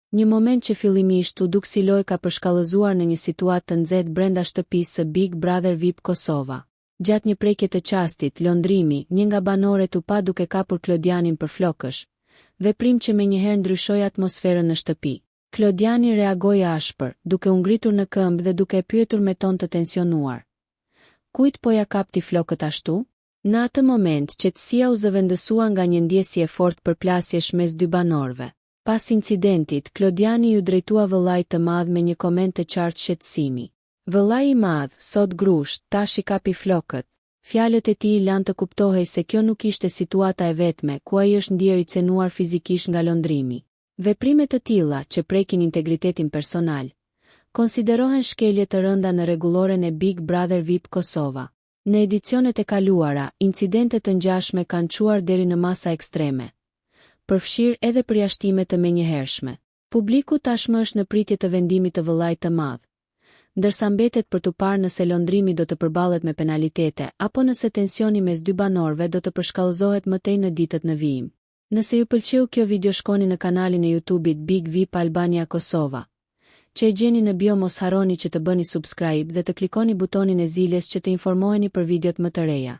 Një moment që fillimisht u duk si lojë ka përshkallëzuar në një situatë të nxehtë brenda shtëpisë së Big Brother VIP Kosova. Gjatë një prekje të çastit, Londrimi, një nga banoret u pa duke kapur Klodianin për flokësh, veprim që menjëherë ndryshoi atmosferën në shtëpi. Klodiani reagoi ashpër, duke u ngritur në këmbë dhe duke e pyetur me ton të tensionuar. Kujt po ja kap ti flokët ashtu? Në atë moment, qetësia u zëvendësua nga një ndjesi e fortë përplasjesh mes dy banorëve. Pas incidentit, Klodiani iu drejtua vëllait të madh me një koment të qartë shqetësimi. Vëllai i madh, sot grusht, tash i kapi flokët. Fjalët e tij lanë të kuptohej se kjo nuk ishte situata e vetme ku ai është ndier i cenuar fizikisht nga Londrimi. Veprime të tilla, që prekin integritetin personal, konsiderohen shkelje të rënda në rregulloren e Big Brother VIP Kosova. Në edicionet e kaluara, incidente të ngjashme kanë çuar deri në masa ekstreme, përfshirë edhe përjashtime të menjëhershme. Publiku tashmë është në pritje të vendimit të vëllait të madh, ndërsa mbetet për t'u parë nëse Londrimi do të përballet me penalitete apo nëse tensioni mes dy banorëve do të përshkallëzohet më tej në ditët në vijim. Nëse ju pëlqeu kjo video shkoni në kanalin e YouTube-it Big VIP Albania Kosova, që e gjeni në bio mos harroni që të bëni subscribe dhe të klikoni butonin e ziles që të informoheni për videot më të reja.